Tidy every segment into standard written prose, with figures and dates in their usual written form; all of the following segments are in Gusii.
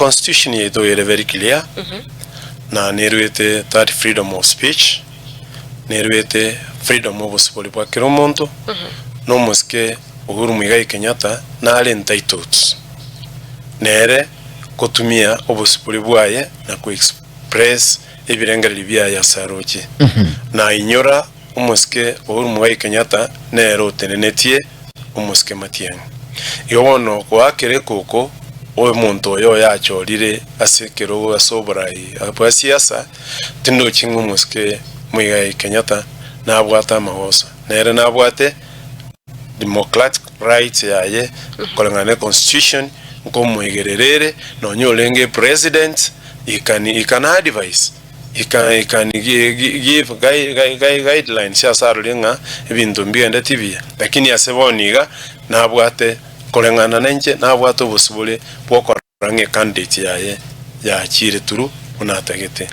Constitution yaito ere very clear na neruete that freedom of speech, neruete freedom obosibori bwa kera omonto, na omosike Uhuru Muigai Kenyatta nare entitled nere gotumia obosibori bwaye na ko express ebirengererio biaye ase aroche. Na inyora omosike Uhuru Muigai Kenyatta nere otenenetie omosike Matiang'i. Igo bono goakera ekoko omonto oyo oyachorire ase ekerogo ase oborai bwa siasa, tindochi ng'a omosike Muigai Kenyatta nabwate amagoso. Nere nabwate democratic rights yaye koreng'ana ne constitution nkomoigerera ere nonye orenge president he can he can advise he can he can give guidelines ase arore ng'a ebinto mbigendeti buya lakini ase bono iga nabwate koreng'ana na inche nabwate obosibore bwokorora ng'a ecandidate yaye yachire through buna atagete.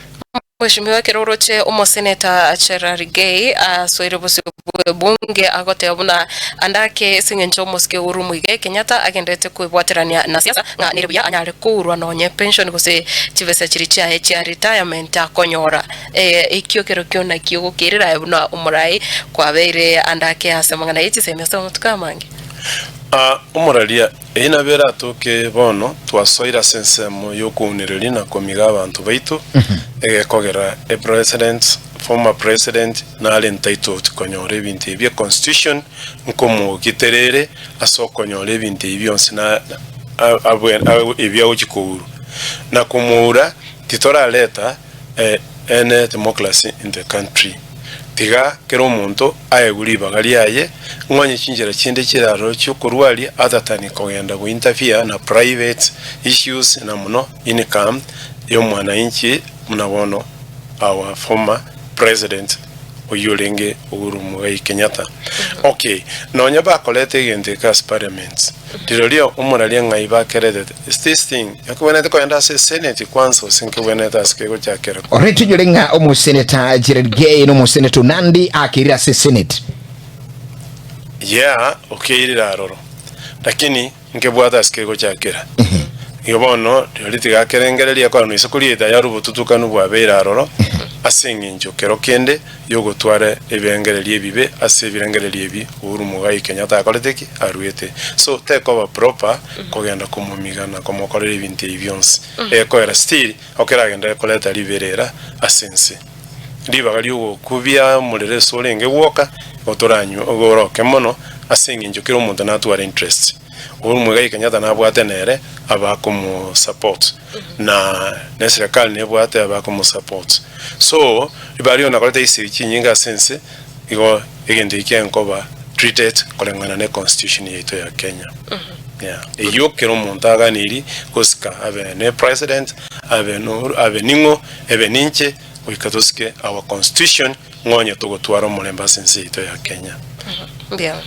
Mweshimiwa ekero oroche omoseneta Cherargei asoire bosio bw'ebunge agoteba buna ande ake ase eng'encho omosike Uhuru Muigai Kenyatta agenderete kwebwaterania na siasa ng'a nere buya anyare kourwa nonye pension gose chibesa chiria chiaye chia retirement akonyora. Ekio kerokio nakio ogokerera aye buna omorai kwabeire ande ake ase amang'ana ye chisemi ase amatuko amange. Omoraria, Eyio nabo eratoke bono twasoire ase ensemo y'okounereria na komiga abanto baito, egekogera e president, former president, nare entitled konyora ebinto ebi bie constitution nkomogitera ere ase okonyora ebinto ebi bionsi na ebi agochia kourwa. Na komoura titorareta any democracy in the country. Tiga kera omonto aegwe ribaga riaye, ng'onye chinchera chinde chire aroro chi'okorwaria other than kogenda go interfere na private issues na mono income y'omwananchi buna bono our former president oyio orenge Uhuru Muigai Kenyatta. Okay, nonya bakoreta egento eke ase parliament, rirorio omoraria ng'ai bakeretete? Is this thing ekobwenerete kogenda ase esenate kwanza gose nkebwenerete ase kegochakera? Ore toinyore ng'a omoseneta Cherargei na omoseneta Onandi akeirire ase esenate. Yeah, okeirire aroro. Lakini nkebwate ase kegochakera. Igo bono rirorio tiga akerengereria ekero noise korieta yare obotutukanu bwabeire aroro ase eng'encho kero kende yogotwara ebirengererio ebibe ase ebirengererio ebi Uhuru Muigai Kenyatta akorete ki? Aruete. So tekoba proper kogenda komomiga na komokorera ebinto ebi bionsi. Ekoera still okeragenderere koreta riberera ase ense. Ribaga ri'ogokubia omorero ase orenge gwoka, igo toranywe oroke mono ase eng'encho kera omonto natware interest. Uhuru Muigai Kenyatta nabwate nere abakomosupport na neserekari nebwate abakomosupport. So ribaga riona koreta chisegi chinyinge ase ense igo egento eki kiaye treated koreng'ana ne constitution yaito ya Kenya. Yeah. Eyio kera omonto aganiri gosika abe ne president abe no abe ning'o ebe ninche goika tosike our constitution ng'onye togotwara omorembe ase ense yaito ya Kenya. Mbuya.